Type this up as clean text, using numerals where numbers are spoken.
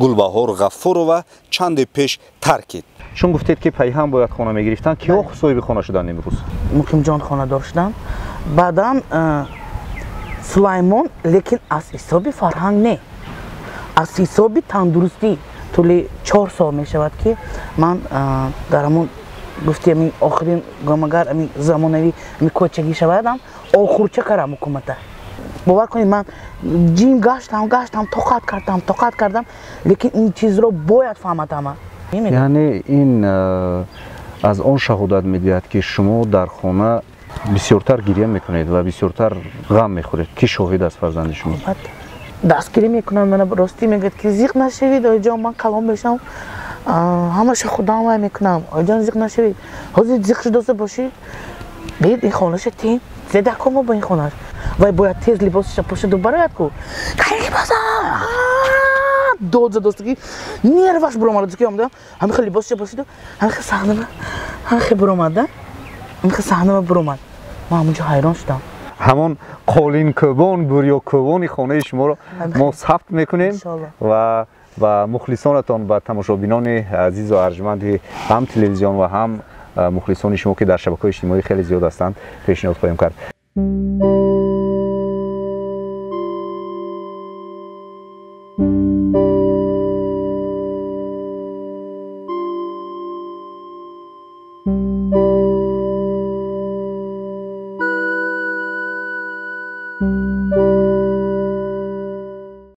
Гулбаҳор Ғафурова чанде пеш таркид. Чун гуфтед, ки пайҳам бояд хона мегирифтанд, киҳо соҳиби хона шуданд имрӯз? Муқимҷон хонадор шуданд, баъдан Сулаймон, лекин аз ҳисоби фарҳанг не, аз ҳисоби тандурустӣ. Тӯли 4 сол мешавад, ки ман дар ҳамон гуфти ами охирин гомагар, ами замонавӣ, ами кочагӣ шавадам, охурча карам ҳукумата. Бовар кунед, ман ҷим гаштам, гаштам, тоқат кардам, тоқат кардам, лекин ин чизро бояд фаҳмад ҳама. Яъне ин аз он шаҳодат медиҳад, ки шумо дар хона бисёртар гиря мекунед ва бисёртар ғам мехӯред. Ки шоҳид аст фарзанди шумо? Дастгирӣ мекунанд мана, ростӣ мегӯяд, ки зиқ нашавед, оиҷон, ман калон мешавам, ҳамаша худам вай мекунам, оиҷон, зиқ нашавед. Ҳозир зиқ шудоса бошӣ, бед ин хонаша тем зедако мо ба ин хонаш вай бояд тез либосаша пӯшаду барояд ку кай либоса дод задост, ки нерваш буромада, ки омада ҳамихел либосаша пӯшиду ҳамихел саҳнава, ҳамихел буромада, ҳамихел саҳнава буромад. Ман ҳамонҷо ҳайрон шудам. Ҳамон қолинкӯбон, бурёкӯбони хонаи шуморо мо сабт мекунем ва ба мухлисонатон, ба тамошобинони азизу арҷманди ҳам телевизион ва ҳам мухлисони шумо, ки дар шабакаҳои иҷтимоӣ хеле зиёд ҳастанд, пешниҳод хоҳем кард.